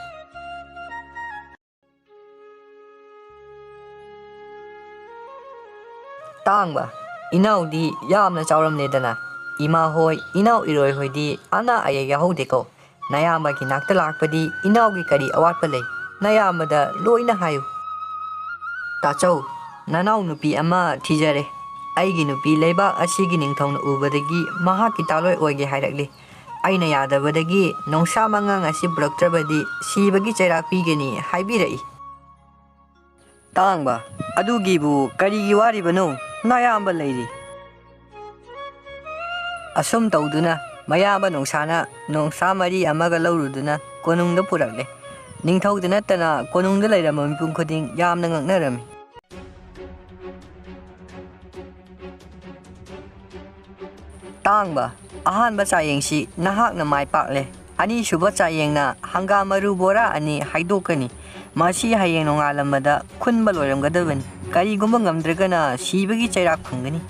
ꯇꯥꯡꯕ, ꯏꯅꯥꯎꯗꯤ ꯌꯥꯝꯅ ꯆꯥꯎꯔꯝꯂꯦꯗꯅ꯫ ꯏꯃꯥ ꯍꯣꯏ, ꯏꯅꯥꯎ ꯏꯔꯣꯏ ꯍꯣꯏꯗꯤ ꯑꯅꯥ ꯑꯌꯦꯛ ꯌꯥꯎꯍꯧꯗꯦꯀꯣ꯫ ꯅꯌꯥꯝꯕꯒꯤ ꯅꯥꯛꯇ ꯂꯥꯛꯄꯗꯤ ꯏꯅꯥꯎꯒꯤ ꯀꯔꯤ ꯑꯋꯥꯠꯄ ꯂꯩ? ꯅꯌꯥꯝꯕꯗ ꯂꯣꯏꯅ ꯍꯥꯏꯌꯨ꯫ ꯇꯥꯆꯧ, ꯅꯅꯥꯎ ꯅꯨꯄꯤ ꯑꯃ ꯊꯤꯖꯔꯦ꯫ ꯑꯩꯒꯤ ꯅꯨꯄꯤ ꯂꯩꯕꯥꯛ ꯑꯁꯤꯒꯤ ꯅꯤꯡꯊꯧꯅ ꯎꯕꯗꯒꯤ ꯃꯍꯥꯛꯀꯤ ꯇꯥꯂꯣꯏ ꯑꯣꯏꯒꯦ ꯍꯥꯏꯔꯛꯂꯤ꯫ ꯑꯩꯅ ꯌꯥꯗꯕꯗꯒꯤ ꯅꯣꯡꯁꯥ ꯃꯉꯥꯡ ꯑꯁꯤ ꯄꯨꯔꯛꯇ꯭ꯔꯕꯗꯤ ꯁꯤꯕꯒꯤ ꯆꯩꯔꯥꯛ ꯄꯤꯒꯅꯤ ꯍꯥꯏꯕꯤꯔꯛꯏ꯫ ꯇꯥꯡꯕ, ꯑꯗꯨꯒꯤꯕꯨ ꯀꯔꯤꯒꯤ ꯋꯥꯔꯤꯕꯅꯣ? ꯅꯌꯥꯝꯕ ꯂꯩꯔꯤ꯫ ꯑꯁꯨꯝ ꯇꯧꯗꯨꯅ ꯃꯌꯥꯝꯕ ꯅꯣꯡꯁꯥꯅ ꯅꯣꯡꯁꯥ ꯃꯔꯤ ꯑꯃꯒ ꯂꯧꯔꯨꯗꯨꯅ ꯀꯣꯅꯨꯡꯗ ꯄꯨꯔꯛꯂꯦ꯫ ꯅꯤꯡꯊꯧꯗ ꯅꯠꯇꯅ ꯀꯣꯅꯨꯡꯗ ꯂꯩꯔꯝꯕ ꯃꯤꯄꯨꯝ ꯈꯨꯗꯤꯡ ꯌꯥꯝꯅ ꯉꯛꯅꯔꯝꯃꯤ꯫ ꯇꯥꯡꯕ, ꯑꯍꯥꯟꯕ ꯆꯥꯌꯦꯡꯁꯤ ꯅꯍꯥꯛꯅ ꯃꯥꯏ ꯄꯥꯛꯂꯦ꯫ ꯑꯅꯤꯁꯨꯕ ꯆꯥꯌꯦꯡꯅ ꯍꯪꯒꯥꯝ ꯃꯔꯨ ꯕꯣꯔꯥ ꯑꯅꯤ ꯍꯥꯏꯗꯣꯛꯀꯅꯤ꯫ ꯃꯁꯤ ꯍꯌꯦꯡ ꯅꯣꯡꯉꯥꯜꯂꯝꯕꯗ ꯈꯨꯟꯕ ꯂꯣꯏꯔꯝꯒꯗꯕꯅꯤ꯫ ꯀꯔꯤꯒꯨꯝꯕ ꯉꯝꯗ꯭ꯔꯒꯅ ꯁꯤꯕꯒꯤ ꯆꯩꯔꯥꯛ ꯐꯪꯒꯅꯤ꯫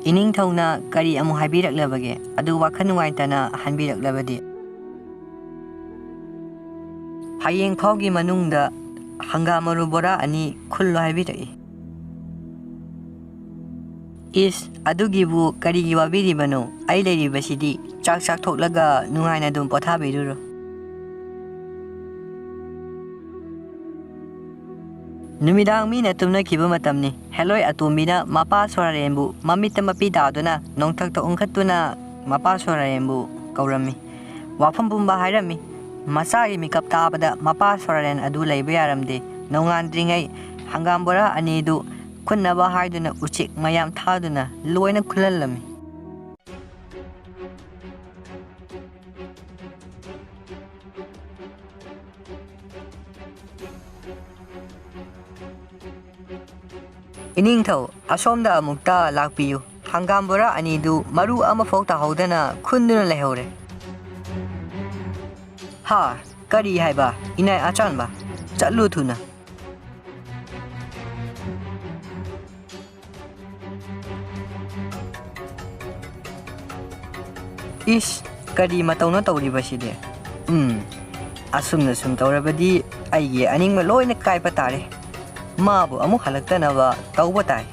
ꯏꯅꯤꯡꯊꯧꯅ ꯀꯔꯤ ꯑꯃꯨꯛ ꯍꯥꯏꯕꯤꯔꯛꯂꯕꯒꯦ? ꯑꯗꯨ ꯋꯥꯈꯜ ꯅꯨꯡꯉꯥꯏꯇꯅ ꯍꯟꯕꯤꯔꯛꯂꯕꯗꯤ? ꯍꯌꯦꯡ ꯐꯥꯎꯒꯤ ꯃꯅꯨꯡꯗ ꯍꯪꯒꯥꯝ ꯃꯔꯨ ꯕꯣꯔꯥ ꯑꯅꯤ ꯈꯨꯜꯂꯣ ꯍꯥꯏꯕꯤꯔꯛꯏ꯫ ꯏꯁ, ꯑꯗꯨꯒꯤꯕꯨ ꯀꯔꯤꯒꯤ ꯋꯥꯕꯤꯔꯤꯕꯅꯣ? ꯑꯩ ꯂꯩꯔꯤꯕꯁꯤꯗꯤ꯫ ꯆꯥꯛ ꯆꯥꯊꯣꯛꯂꯒ ꯅꯨꯡꯉꯥꯏꯅ ꯑꯗꯨꯝ ꯄꯣꯊꯥꯕꯤꯔꯨꯔꯣ꯫ ꯅꯨꯃꯤꯗꯥꯡ ꯃꯤꯅ ꯇꯨꯝꯅꯈꯤꯕ ꯃꯇꯝꯅꯤ꯫ ꯍꯦꯂꯣꯏ ꯑꯇꯣꯝꯕꯤꯅ ꯃꯄꯥ ꯁꯣꯔꯥꯔꯦꯟꯕꯨ ꯃꯃꯤꯠꯇ ꯃꯄꯤ ꯇꯥꯗꯨꯅ ꯅꯣꯡꯊꯛꯇ ꯎꯪꯈꯠꯇꯨꯅ ꯃꯄꯥ ꯁꯣꯔꯥꯔꯦꯟꯕꯨ ꯀꯧꯔꯝꯃꯤ꯫ ꯋꯥꯐꯝ ꯄꯨꯝꯕ ꯍꯥꯏꯔꯝꯃꯤ꯫ ꯃꯆꯥꯒꯤ ꯃꯤꯀꯞ ꯇꯥꯕꯗ ꯃꯄꯥ ꯁꯣꯔꯥꯔꯦꯟ ꯑꯗꯨ ꯂꯩꯕ ꯌꯥꯔꯝꯗꯦ꯫ ꯅꯣꯡꯉꯥꯟꯗ꯭ꯔꯤꯉꯩ ꯍꯪꯒꯥꯝ ꯕꯣꯔꯥ ꯑꯅꯤꯗꯨ ꯈꯨꯟꯅꯕ ꯍꯥꯏꯗꯨꯅ ꯎꯆꯦꯛ ꯃꯌꯥꯝ ꯊꯥꯗꯨꯅ ꯂꯣꯏꯅ ꯈꯨꯜꯍꯜꯂꯝꯃꯤ꯫ ꯏꯅꯤꯡꯊꯧ, ꯑꯁꯣꯝꯗ ꯑꯃꯨꯛꯇ ꯂꯥꯛꯄꯤꯌꯨ꯫ ꯍꯪꯒꯥꯝ ꯕꯣꯔꯥ ꯑꯅꯤꯗꯨ ꯃꯔꯨ ꯑꯃꯐꯥꯎ ꯇꯥꯍꯧꯗꯅ ꯈꯨꯟꯗꯨꯅ ꯂꯩꯍꯧꯔꯦ꯫ ꯍꯥ? ꯀꯔꯤ ꯍꯥꯏꯕ? ꯏꯅꯥꯏ ꯑꯆꯥꯟꯕ, ꯆꯠꯂꯨ ꯊꯨꯅ꯫ ꯏꯁ, ꯀꯔꯤ ꯃꯇꯧꯅꯣ ꯇꯧꯔꯤꯕꯁꯤꯗꯤ? ꯎꯝ, ꯑꯁꯨꯝꯅ ꯁꯨꯝ ꯇꯧꯔꯕꯗꯤ ꯑꯩꯒꯤ ꯑꯅꯤꯡꯕ ꯂꯣꯏꯅ ꯀꯥꯏꯕ ꯇꯥꯔꯦ꯫ ꯃꯥꯕꯨ ꯑꯃꯨꯛ ꯍꯜꯂꯛꯇꯅꯕ ꯇꯧꯕ ꯇꯥꯏ꯫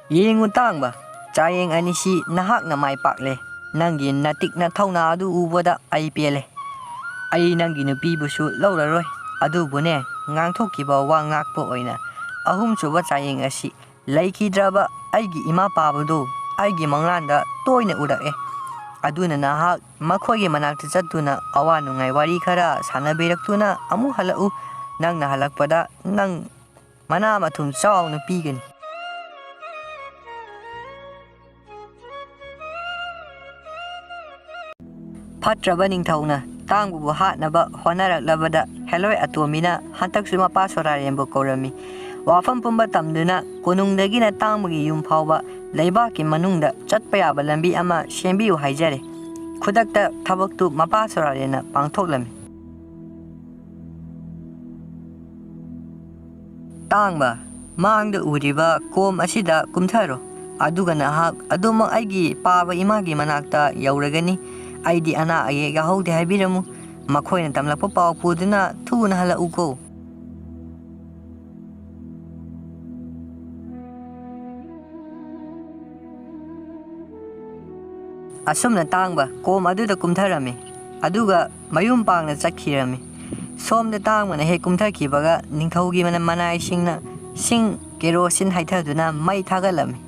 ꯌꯦꯡꯉꯨ ꯇꯥꯡꯕ, ꯆꯥꯌꯦꯡ ꯑꯅꯤꯁꯤ ꯅꯍꯥꯛꯅ ꯃꯥꯏ ꯄꯥꯛꯂꯦ꯫ ꯅꯪꯒꯤ ꯅꯇꯤꯛ ꯅꯊꯧꯅꯥ ꯑꯗꯨ ꯎꯕꯗ ꯑꯩ ꯄꯦꯜꯂꯦ꯫ ꯑꯩ ꯅꯪꯒꯤ ꯅꯨꯄꯤꯕꯨꯁꯨ ꯂꯧꯔꯔꯣꯏ꯫ ꯑꯗꯨꯕꯨꯅꯦ, ꯉꯥꯡꯊꯣꯛꯈꯤꯕ ꯋꯥ ꯉꯥꯛꯄ ꯑꯣꯏꯅ ꯑꯍꯨꯝꯁꯨꯕ ꯆꯥꯌꯦꯡ ꯑꯁꯤ ꯂꯩꯈꯤꯗ꯭ꯔꯕ ꯑꯩꯒꯤ ꯏꯃꯥ ꯄꯥꯕꯗꯨ ꯑꯩꯒꯤ ꯃꯪꯂꯥꯟꯗ ꯇꯣꯏꯅ ꯎꯔꯛꯑꯦ꯫ ꯑꯗꯨꯅ ꯅꯍꯥꯛ ꯃꯈꯣꯏꯒꯤ ꯃꯅꯥꯛꯇ ꯆꯠꯇꯨꯅ ꯑꯋꯥ ꯅꯨꯡꯉꯥꯏ ꯋꯥꯔꯤ ꯈꯔ ꯁꯥꯟꯅꯕꯤꯔꯛꯇꯨꯅ ꯑꯃꯨꯛ ꯍꯜꯂꯛꯎ꯫ ꯅꯪꯅ ꯍꯜꯂꯛꯄꯗ ꯅꯪ ꯃꯅꯥ ꯃꯊꯨꯝ ꯆꯥꯎꯅ ꯄꯤꯒꯅꯤ꯫ ꯐꯠꯇ꯭ꯔꯕ ꯅꯤꯡꯊꯧꯅ ꯇꯥꯡꯕꯕꯨ ꯍꯥꯠꯅꯕ ꯍꯣꯠꯅꯔꯛꯂꯕꯗ ꯍꯦꯂꯣꯏ ꯑꯇꯣꯝꯕꯤꯅ ꯍꯟꯗꯛꯁꯨ ꯃꯄꯥ ꯁꯣꯔꯥꯔꯦꯟꯕꯨ ꯀꯧꯔꯝꯃꯤ꯫ ꯋꯥꯐꯝ ꯄꯨꯝꯕ ꯇꯝꯗꯨꯅ ꯀꯣꯅꯨꯡꯗꯒꯤꯅ ꯇꯥꯡꯕꯒꯤ ꯌꯨꯝ ꯐꯥꯎꯕ ꯂꯩꯕꯥꯛꯀꯤ ꯃꯅꯨꯡꯗ ꯆꯠꯄ ꯌꯥꯕ ꯂꯝꯕꯤ ꯑꯃ ꯁꯦꯝꯕꯤꯌꯨ ꯍꯥꯏꯖꯔꯦ꯫ ꯈꯨꯗꯛꯇ ꯊꯕꯛꯇꯨ ꯃꯄꯥ ꯁꯣꯔꯥꯔꯦꯟꯅ ꯄꯥꯡꯊꯣꯛꯂꯝꯃꯤ꯫ ꯇꯥꯡꯕ, ꯃꯥꯡꯗ ꯎꯔꯤꯕ ꯀꯣꯝ ꯑꯁꯤꯗ ꯀꯨꯝꯊꯔꯣ꯫ ꯑꯗꯨꯒ ꯅꯍꯥꯛ ꯑꯗꯨꯃꯛ ꯑꯩꯒꯤ ꯄꯥꯕ ꯏꯃꯥꯒꯤ ꯃꯅꯥꯛꯇ ꯌꯧꯔꯒꯅꯤ꯫ ꯑꯩꯗꯤ ꯑꯅꯥ ꯑꯌꯦꯛ ꯌꯥꯎꯍꯧꯗꯦ ꯍꯥꯏꯕꯤꯔꯝꯃꯨ꯫ ꯃꯈꯣꯏꯅ ꯇꯝꯂꯛꯄ ꯄꯥꯎ ꯄꯨꯗꯨꯅ ꯊꯨꯅ ꯍꯜꯂꯛꯎꯀꯣ꯫ ꯑꯁꯨꯝꯅ ꯇꯥꯡꯕ ꯀꯣꯝ ꯑꯗꯨꯗ ꯀꯨꯝꯊꯔꯝꯃꯤ, ꯑꯗꯨꯒ ꯃꯌꯨꯝ ꯄꯥꯡꯅ ꯆꯠꯈꯤꯔꯝꯃꯤ꯫ ꯁꯣꯝꯗ ꯇꯥꯡꯕꯅ ꯍꯦꯛ ꯀꯨꯝꯊꯈꯤꯕꯒ ꯅꯤꯡꯊꯧꯒꯤ ꯃꯅ-, ꯃꯅꯥꯏꯁꯤꯡꯅ ꯁꯤꯡ ꯀꯦꯔꯣꯁꯤꯟ ꯍꯩꯊꯗꯨꯅ ꯃꯩ ꯊꯥꯒꯠꯂꯝꯃꯤ꯫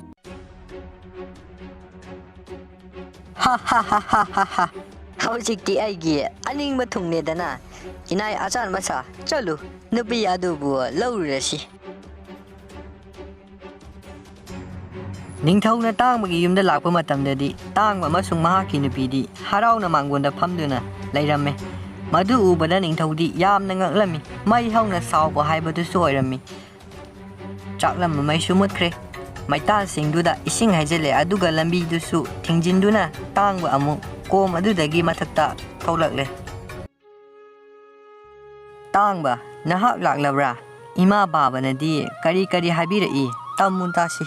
ꯍꯥ ꯍꯥ ꯍꯥ ꯍꯥ ꯍꯥ ꯍꯥ꯫ ꯍꯧꯖꯤꯛꯇꯤ ꯑꯩꯒꯤ ꯑꯅꯤꯡꯕ ꯊꯨꯡꯂꯦꯗꯅ꯫ ꯏꯅꯥꯏ ꯑꯆꯥꯟ ꯃꯁꯥ, ꯆꯠꯂꯨ, ꯅꯨꯄꯤ ꯑꯗꯨꯕꯨ ꯂꯧꯔꯨꯔꯁꯤ꯫ ꯅꯤꯡꯊꯧꯅ ꯇꯥꯡꯕꯒꯤ ꯌꯨꯝꯗ ꯂꯥꯛꯄ ꯃꯇꯝꯗꯗꯤ ꯇꯥꯡꯕ ꯑꯃꯁꯨꯡ ꯃꯍꯥꯛꯀꯤ ꯅꯨꯄꯤꯗꯤ ꯍꯔꯥꯎꯅ ꯃꯥꯡꯒꯣꯟꯗ ꯐꯝꯗꯨꯅ ꯂꯩꯔꯝꯃꯦ꯫ ꯃꯗꯨ ꯎꯕꯗ ꯅꯤꯡꯊꯧꯗꯤ ꯌꯥꯝꯅ ꯉꯛꯂꯝꯃꯤ꯫ ꯃꯩ ꯍꯧꯅ ꯁꯥꯎꯕ ꯍꯥꯏꯕꯗꯨꯁꯨ ꯑꯣꯏꯔꯝꯃꯤ꯫ ꯆꯥꯛꯂꯝꯕ ꯃꯩꯁꯨ ꯃꯨꯠꯈ꯭ꯔꯦ꯫ ꯃꯩꯇꯥꯜꯁꯤꯡꯗꯨꯗ ꯏꯁꯤꯡ ꯍꯩꯖꯤꯜꯂꯦ, ꯑꯗꯨꯒ ꯂꯝꯕꯤꯗꯨꯁꯨ ꯊꯤꯡꯖꯤꯟꯗꯨꯅ ꯇꯥꯡꯕ ꯑꯃꯨꯛ ꯀꯣꯝ ꯑꯗꯨꯗꯒꯤ ꯃꯊꯛꯇ ꯊꯣꯛꯂꯛꯂꯦ꯫ "ꯇꯥꯡꯕ, ꯅꯍꯥꯛ ꯂꯥꯛꯂꯕ꯭ꯔꯥ? ꯏꯃꯥ ꯕꯥꯕꯅꯗꯤ ꯀꯔꯤ ꯀꯔꯤ ꯍꯥꯏꯕꯤꯔꯛꯏ? ꯇꯝꯃꯨ ꯇꯥꯁꯤ꯫"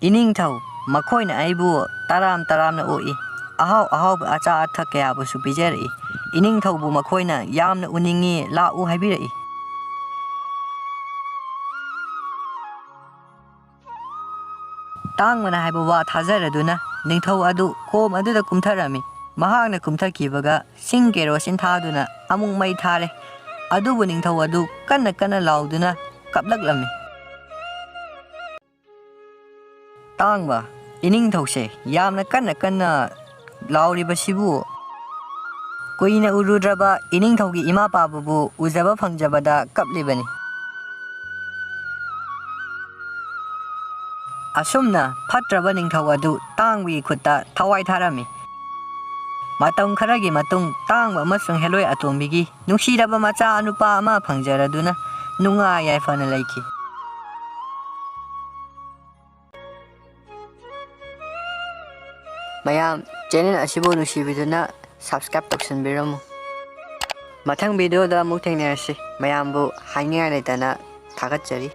"ꯏꯅꯤꯡꯊꯧ, ꯃꯈꯣꯏꯅ ꯑꯩꯕꯨ ꯇꯔꯥꯝ ꯇꯔꯥꯝꯅ ꯑꯣꯛꯏ꯫ ꯑꯍꯥꯎ ꯑꯍꯥꯎꯕ ꯑꯆꯥ ꯑꯊꯛ ꯀꯌꯥꯕꯨꯁꯨ ꯄꯤꯖꯔꯛꯏ꯫ ꯏꯅꯤꯡꯊꯧꯕꯨ ꯃꯈꯣꯏꯅ ꯌꯥꯝꯅ ꯎꯅꯤꯡꯉꯤ, ꯂꯥꯛꯎ ꯍꯥꯏꯕꯤꯔꯛꯏ꯫" ꯇꯥꯡꯕꯅ ꯍꯥꯏꯕ ꯋꯥ ꯊꯥꯖꯔꯗꯨꯅ ꯅꯤꯡꯊꯧ ꯑꯗꯨ ꯀꯣꯝ ꯑꯗꯨꯗ ꯀꯨꯝꯊꯔꯝꯃꯤ꯫ ꯃꯍꯥꯛꯅ ꯀꯨꯝꯊꯈꯤꯕꯒ ꯁꯤꯡ ꯀꯦꯔꯣꯁꯤꯟ ꯊꯥꯗꯨꯅ ꯑꯃꯨꯛ ꯃꯩ ꯊꯥꯔꯦ꯫ ꯑꯗꯨꯕꯨ ꯅꯤꯡꯊꯧ ꯑꯗꯨ ꯀꯟꯅ ꯀꯟꯅ ꯂꯥꯎꯗꯨꯅ ꯀꯞꯂꯛꯂꯝꯃꯤ꯫ "ꯇꯥꯡꯕ, ꯏꯅꯤꯡꯊꯧꯁꯦ ꯌꯥꯝꯅ ꯀꯟꯅ ꯀꯟꯅ ꯂꯥꯎꯔꯤꯕꯁꯤꯕꯨ? ꯀꯨꯏꯅ ꯎꯔꯨꯗ꯭ꯔꯕ ꯏꯅꯤꯡꯊꯧꯒꯤ ꯏꯃꯥ ꯄꯥꯕꯕꯨ ꯎꯖꯕ ꯐꯪꯖꯕꯗ ꯀꯞꯂꯤꯕꯅꯤ꯫" ꯑꯁꯨꯝꯅ ꯐꯠꯇ꯭ꯔꯕ ꯅꯤꯡꯊꯧ ꯑꯗꯨ ꯇꯥꯡꯕꯒꯤ ꯈꯨꯠꯇ ꯊꯋꯥꯏ ꯊꯥꯔꯝꯃꯤ꯫ ꯃꯇꯝ ꯈꯔꯒꯤ ꯃꯇꯨꯡ ꯇꯥꯡꯕ ꯑꯃꯁꯨꯡ ꯍꯦꯂꯣꯏ ꯑꯇꯣꯝꯕꯤꯒꯤ ꯅꯨꯡꯁꯤꯔꯕ ꯃꯆꯥ ꯅꯨꯄꯥ ꯑꯃ ꯐꯪꯖꯔꯗꯨꯅ ꯅꯨꯡꯉꯥꯏ ꯌꯥꯏꯐꯅ ꯂꯩꯈꯤ꯫ ꯃꯌꯥꯝ, ꯆꯦꯅꯦꯜ ꯑꯁꯤꯕꯨ ꯅꯨꯡꯁꯤꯕꯤꯗꯨꯅ ꯁꯕꯁꯀ꯭ꯔꯥꯏꯕ ꯇꯧꯁꯤꯟꯕꯤꯔꯝꯃꯨ꯫ ꯃꯊꯪ ꯚꯤꯗꯤꯑꯣꯗ ꯑꯃꯨꯛ ꯊꯦꯡꯅꯔꯁꯤ꯫ ꯃꯌꯥꯝꯕꯨ ꯍꯥꯏꯅꯤꯡꯉꯥꯏ ꯂꯩꯇꯅ ꯊꯥꯒꯠꯆꯔꯤ꯫